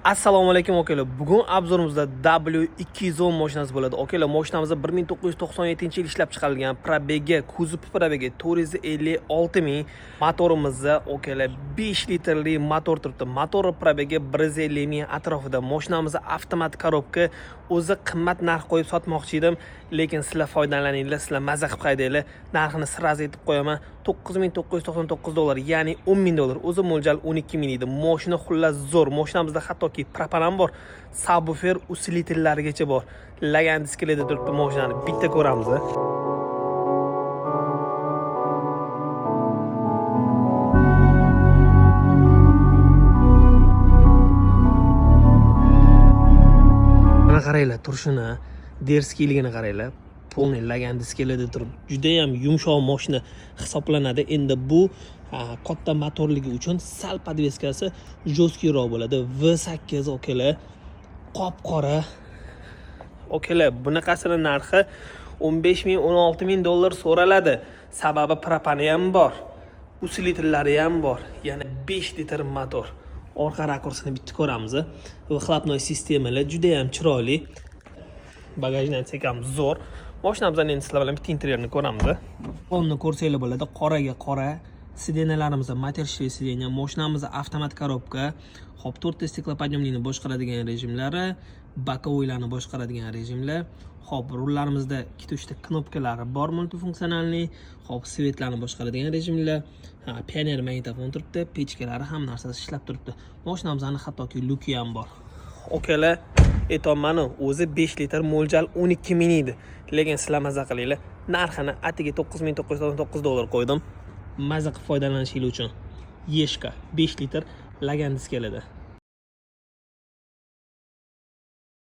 Assalomu alaykum, akalar. Bugun обзор imizda W210 mashinasi bo'ladi. Akalar, mashinamiz 1997-yil ishlab chiqarilgan. Пробег i, kuzov пробег i 456 ming. Motorimizda, akalar, 5 litrli motor turibdi. Motor пробег i 150 ming atrofida. Mashinamizda avtomat коробка. O'zi qimmat narx qo'yib sotmoqchi edim, lekin sizlar foydalaninglar, sizlar maza qilib haydanglar. Narxini сразу aytib qo'yaman. 9999 dollar, ya'ni 10 ming dollar. O'zi mo'ljal 12 ming edi. Mashina xullas zo'r. Mashinamizda hattoki propan ham bor. Subwoofer усилитель larigacha bor. Lagan disklarda turibdi mashinani. Bitta ko'ramiz. Mana qaranglar turishini, дерзкий ligini qaranglar. Полный lagan disklarda turib, juda ham yumshoq mashina hisoblanadi. Endi bu katta motorligi uchun sal подвеска si жесткий roq bo'ladi. V8, akalar, qop-qora. Akalar, bunaqasini narxi 15 ming, 16 ming dollar so'raladi. Sababi propani ham bor, усилитель lari ham bor. Yana 5 litr motor. Orqa rakursini bitta ko'ramiz. Выхлопной sistemalar juda ham chiroyli. Bagajni aytsak ham zo'r. Mashinamizni endi sizlar bilan bitta interyerini ko'ramiz. Fonni ko'rsanglar bo'ladi. Qoraga qora. Сиденья larimiz матерчатый сиденья, mashinamizda avtomat коробка. Hop, to'rtta стеклоподъемник ni boshqaradigan rejimlari, боковой larni boshqaradigan rejimlar. Hop, rullarimizda ikkita uchta knopkalari bor, мультифункциональный. Hop, свет larni boshqaradigan rejimlar. Ha, Pioneer magnitofon turibdi, pechkalari, hamma narsasi ishlab turibdi. Mashinamizni hattoki luki ham bor. Okalar, aytyapmanu, o'zi 5 litr, mo'ljal 12 ming edi. Lekin sizlar maza qilinglar. Narxini atigi 9999 dollar qo'ydim. Maza qilib foydalanishinglar uchun. Ешка 5 litr lagan diskalida.